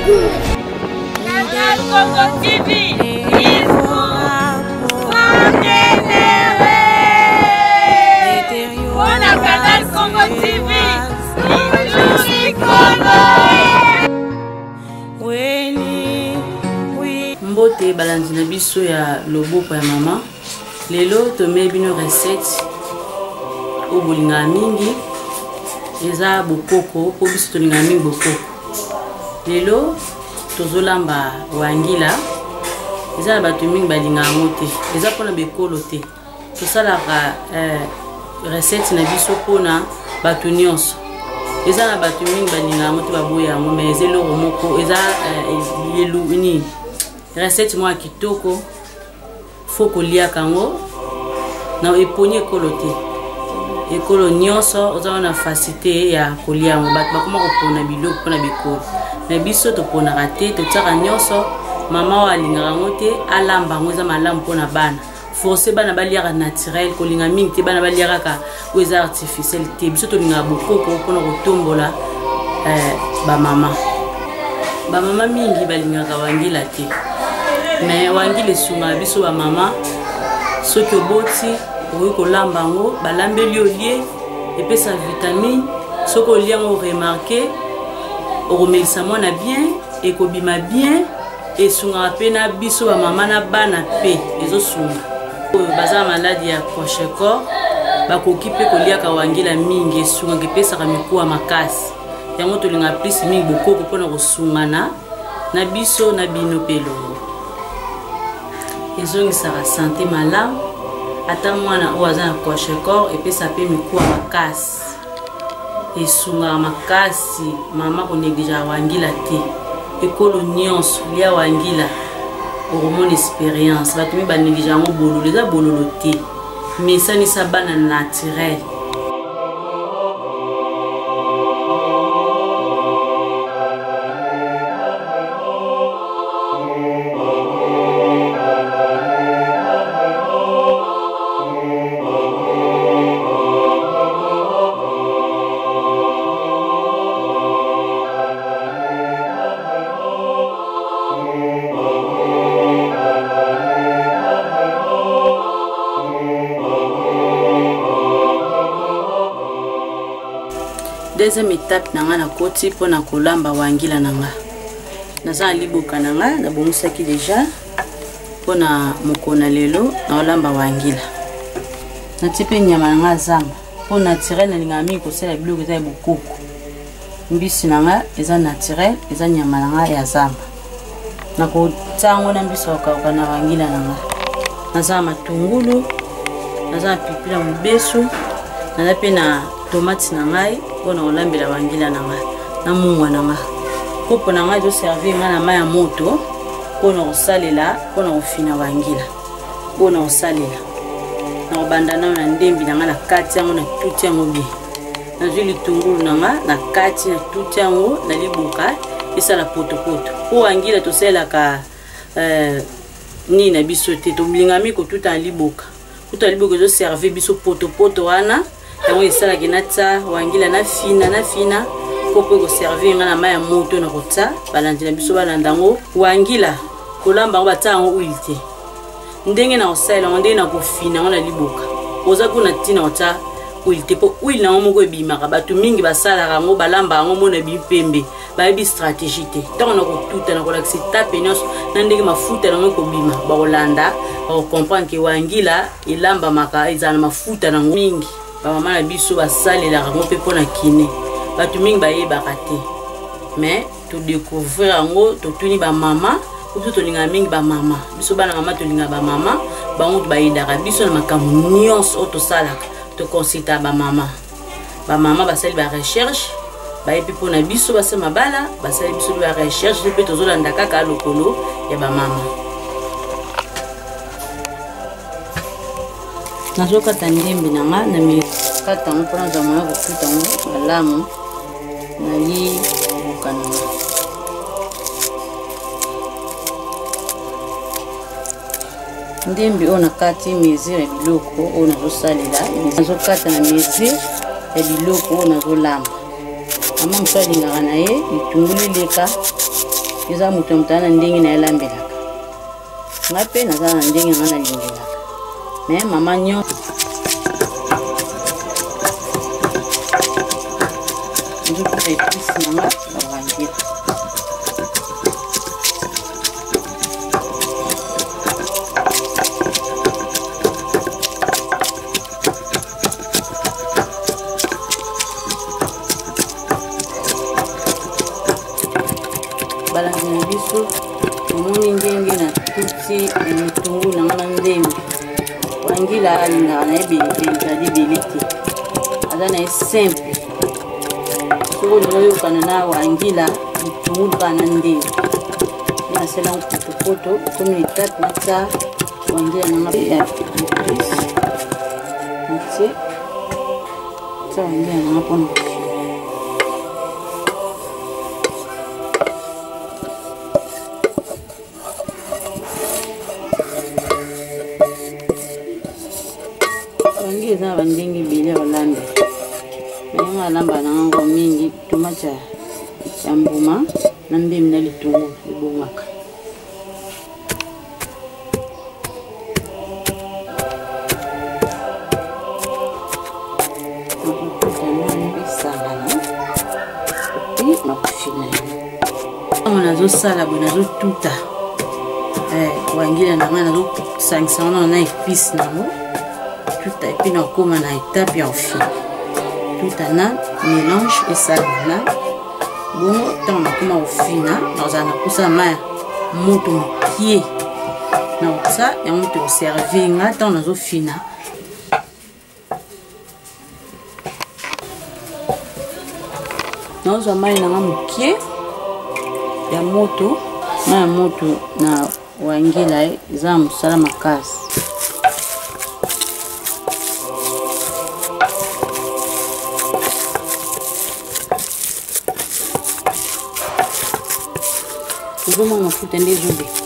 Canal Congo TV is Mpona Canal Congo TV likolo. Mbote balandi na biso ya loboko ya mama. Lelo tomei bino recette oyo bolingaka mingi, eza bokoko mpo biso tolingaka mingi bokoko. Lelo tozolamba wangila, eza na bato mingi balingaka yango te, eza mpona bekolo te. Tosalaka recette na biso mpona bato nyonso. Eza na bato mingi balingaka yango te, baboya yango, mais eza eloko moko, eza nini, recette moko ya kitoko. Faut koliaka yango na eponi ekolo te, ekolo nyonso oza na facilité ya kolia yango. Bato bakoma kopona biloko mpona bikolo, mais biso toponaka te, totiaka nyonso. Mama oyo alingaka yango te alamba yango, eza malamu mpona bana. Force bana baliaka naturel, kolinga mingi te bana baliaka kaka oyo eza artificiel te. Biso tolingaka bokoko mpona kotombola bamama. Bamama mingi balingaka wangila te, mais wangila esungaka biso bamama. Soki oboti okoki kolamba yango, balambeli olie, epesa vitamine. Soki olie yango, oremarke okomelisa mwana bien, ekobima bien. Esungaka mpe na biso bamama na bana mpe ezosunga. Oyo baza maladi ya kwashiorkor bakoki mpe koliaka wangila mingi, esungaka, epesaka mikuwa makasi. Yango tolingaka plus mingi bokoko mpona kosungana na biso na bino mpe elongo. Ezongisaka sante malamu, ata mwana oyo aza na kwashiorkor epesa mpe mikuwa makasi, esungaka makasi. Mama konegligeaka wangila te, ekolo nyonso lia wangila, okomona experience. Bato mi banéglige yango, bololo eza bololo te, mesanisa bana naturel. Deuxième étape na nga, nakoti mpona kolamba wangila na nga. Naza na liboka na nga, nabongisaki deja mpona mokona. Lelo naolamba wangila, natie mpe nyama na nga zamba mpo naturel. Nalingaka mingi kosala biloko eza ya bokoko. Mbisi na nga eza naturel, eza nyama na nga ya zamba. Nakotia yango na mbisi ya kokauka na wangila na nga. Naza na matungulu, naza na pilipili ya mobesu, naza mpe na tomate na ngai mpona kolambela wangila na nga na mungwa na nga. Kopo na ngai ezoservir ngai na mai ya moto mpona kosalela, mpona kofina wangila. Mpona kosalela, na kobanda nano na ndembi na ngai, na kati yango, na tuti yango bien. Nazwi litungulu na nga na kati, na tuti yango na liboka, esala potopoto. Mpo wangila tosalelaka nini na biso te, tolingami kotuta na liboka. Kuta na liboka ezoservir biso potopoto wana, yango esalaki natia wangila na fina na fina. Kopo ekoservir nga na mai ya moto na kotia. Balandi na biso balanda yango. Wangila kolamba yango, batia yango huile te. Ndenge na kosalela yango, ndenge na kofina yango na liboka, oza kuna ntina kotia huile te, mpo huile nango moko ebimaka. Bato mingi basalaka yango, balamba yango, mona ebimi pembe, bayebi stratégie te. Ntango na kotuta, na kolakisa etape nyonso na ndenge mafuta nango ekobima, bakolanda, bakocomprendre ke wangila elambamaka ezala na mafuta nango mingi. Bamama na biso basalelaka yango mpe mpona kine, bato mingi bayebaka te, mais todécouvrir yango, totuni bamama. Biso tolingaka mingi bamama, biso bana mama tolingaka bamama. Bango bayedaka biso na makambo nyonso oyo tosalaka, toconsultaka bamama. Bamama basali ba recherche, bayebi mpona biso basali mabala, basali biso ba recherche mpe tozolanda kaka lokolo ya bamama. Nazokata ndembi na nga, na mikata yango mpona nazwa moya kotuta yango malamu na liboka na nga. Ndembi oyo na kati mesure ya biloko oyo nazosalela, nazokata na mesure ya biloko oyo nazolamba. Mama mosusu alingaka na ye litungulu eleka. Eza moto ya moto aza na ndenge na ye alambelaka. Nga mpe naza na ndenge na nga nalingelaka. Mais mama nyonso nzokuta epice na nga bawangila. Balandi na biso, omoni ndenge natuti mitungulu na nga na ndembi. Wangila alingaka na ye ezali ebele te, aza na ye simple. Soki olingi oyokana na wangila, mitungulu kaka na ndembi. Nde nasala yango potopoto, ekomi etape natya wangila na nga ya épice. Natie tya wangila na nga mpona wangila. Eza na bandenge ebele ya kolamba, me nga alamba na ngango mingi tomate ya mbuma na ndembi na litungulu ebongaka. Esangana epuis nakofina yango. Ntango nazosala boye, nazotuta wangila na ngai, nazosangisa wana na epice nango tuta, epuis nakokóma na etape ya kofina. Tuta na mélange esangana bongo. Ntango nakóma kofina, nakozala na posa mai moto mokie na kotia yango te koservir nga ntango nazofina. Nazwa mai na nga mokie ya moto. Mai ya moto na wangila eza na mosala makasi. Ozomona mafuta nde ezobeka.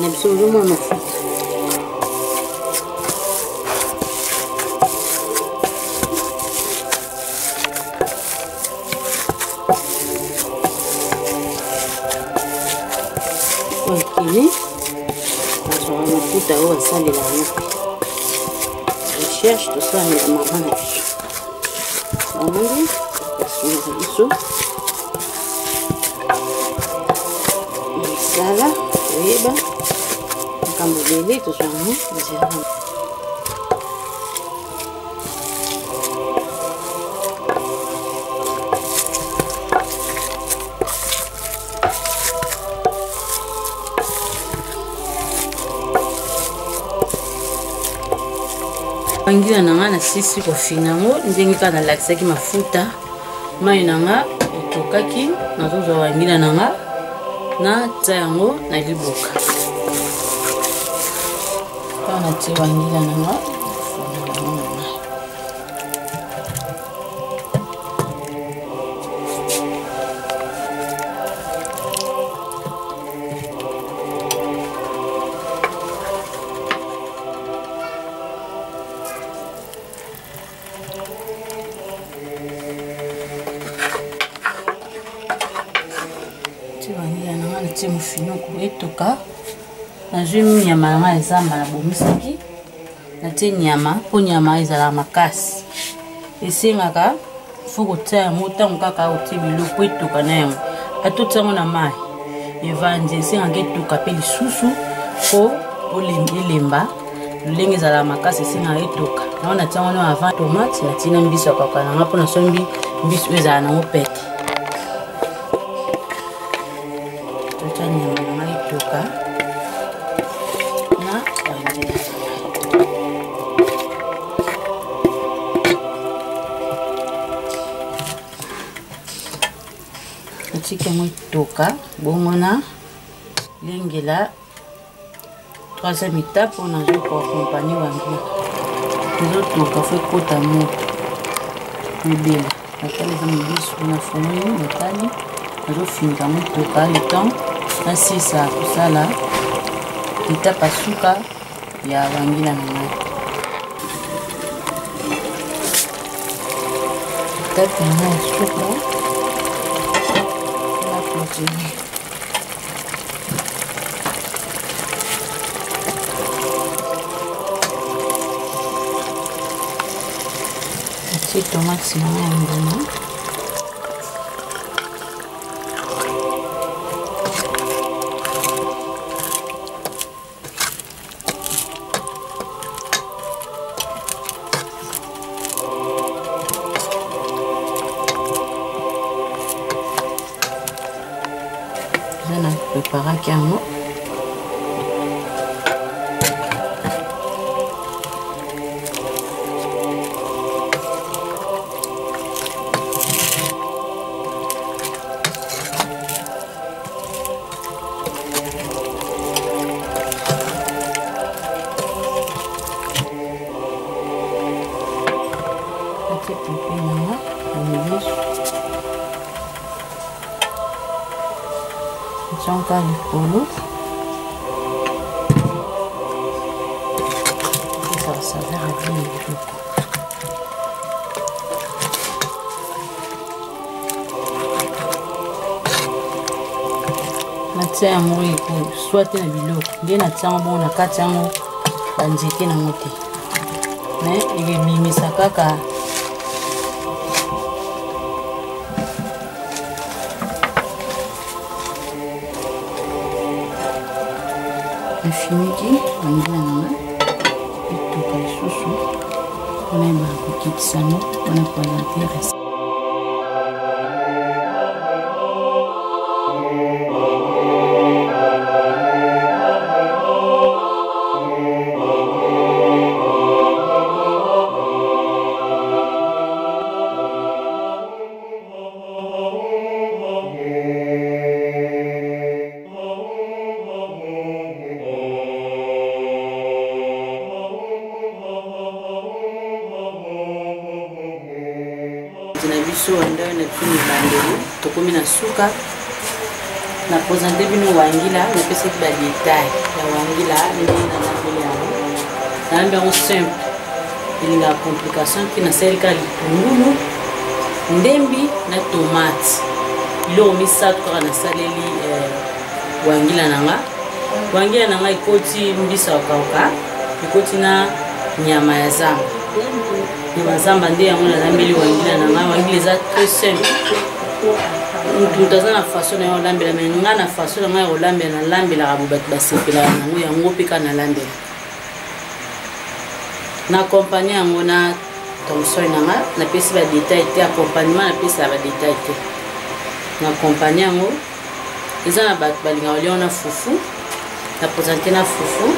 Na biso ozomona mafuta. Okili nazwaka mafuta oyo basalela yango mpe recherche tosalela mama na biso, bango basungaka biso misala, koyeba makambo ebele, tozwa yango nzela. Wangila na nga nasisi kofina yango ndenge kaka nalakisaki. Mafuta mai na nga etokaki, nazozwa wangila na nga, natia yango na liboka. Kaka natie wangila na nga, fona yango na mai. Tie wangila na nga, natie mofinuku, etoka. Nazwi nyama na nga ya zamba, nabomisaki, natie nyama mpo nyama ezalaka makasi, esengaka fo kotia yango ntango kaka otie biloko etoka na yango. Atotia yango na mai evandi, esengaka etoka mpe lisusu mpo elemba lolenge ezalaka makasi, esengaka etoka yango. Natia yango avant tomate, natie na mbisi ya kaka nanga mpo nasombi mbisi oyo ezala nango pete. Totia nyama na ngai etoka na Natiki yango etoka bongo na lengela troisième étape oyo nazo koakompagne wangila ezotoka fo ekota moto ebela. Natali eza mobesu, nafungoli, natali, nazofinga yango etoka le temps nasisa kosala etape ya suka ya wangila na ngai. Etape na ngai ya suka na clôturer. Natie tomate na ngai ya mbuma. Eza na preparaki yango. Natie pilipili na nga na mobesu, ntianka likolo, epesaka saveur ya bien na biloko. Natia yango ekoswa te na biloko nde natia yango bongo na kati yango banzete nango te, mais ekebimisa kaka nafiniki bangila na nga etoka lisusu mpona yebaka kokitisa yango mpona présenter. Na biso ndenge na biso mibandeli, tokomi na suka na présente bino wangila. Napesaki badetail ya wangila ndenge nalambeli yango. Nalambi yango simple, elingaka complication te. Nasaleli kaka litungulu, ndembi na tomate, biloko misato kaka nasaleli wangila na nga. Wangila na nga ekoti mbisa ya kauka, ekoti na nyama ya zamba, nyama zamba nde yango nalambeli wangila na ngai. Wangila eza très simple. Mutu aza na façon na ye olambela, mais nga na façon na ngai ya kolambela, nalambelaka bo bato basepelaka nango, yango mpe kaka nalambela na accompagne yango na thomson na nga. Napesi badetail te, accompagnement napesaka badetail te na accompagne yango. Eza na bato balingaka kolia wana fufu, na présente na fufu.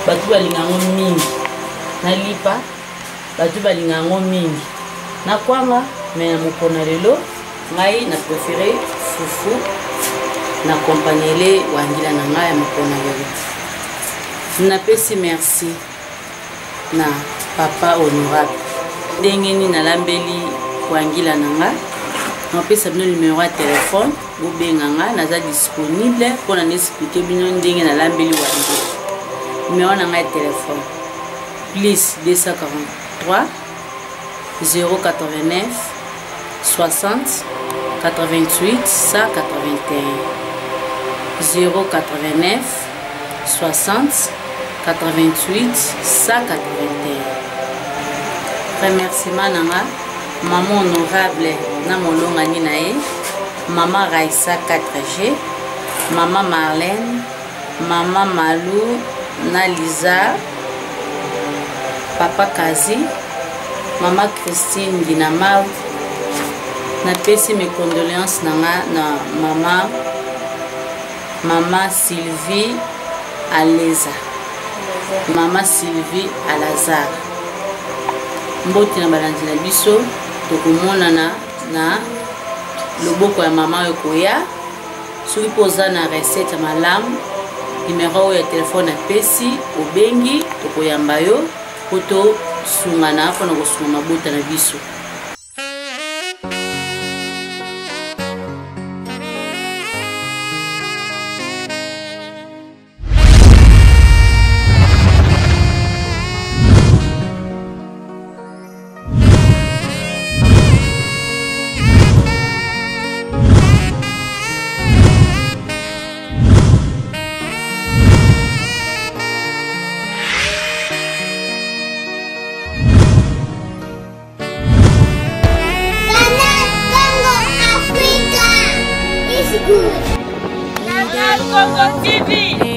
Bato balinga yango mingi na lipa, bato balinga yango mingi na kwanga, mais na mokolo na lelo ngai na préféré fufu na accompagnele wangila na ngai ya mokolo na lelo. Napesi merci na papa honorable ndenge nini nalambeli wangila na nga. Napesa bino numero ya telefone, bobenga nga, naza disponible mpona na explike bino ndenge nalambeli wangila. Numero na ngai ya telefone: plus 243 089 60 88 181, 089 60 88 181. Remerciement na nga mama honorable na molongani na ye, mama Raisa 4G, mama Marlène, mama Malou na Liza, papa Kazi, mama Christine Ginamau. Napesi mes condoléances na nga na mama Sylvie Aleza, mama Sylvie Alazar. Mbote na balandi na biso, tokomonana na Loboko ya mama oyo ekoya. Soki mpo oza na recette ya malamu, numero oyo ya telefone apesi, obengi, tokoyamba yo mpo tosungana mpo na kosunga mabota na biso. Canal Congo Africa is good. Canal Congo TV.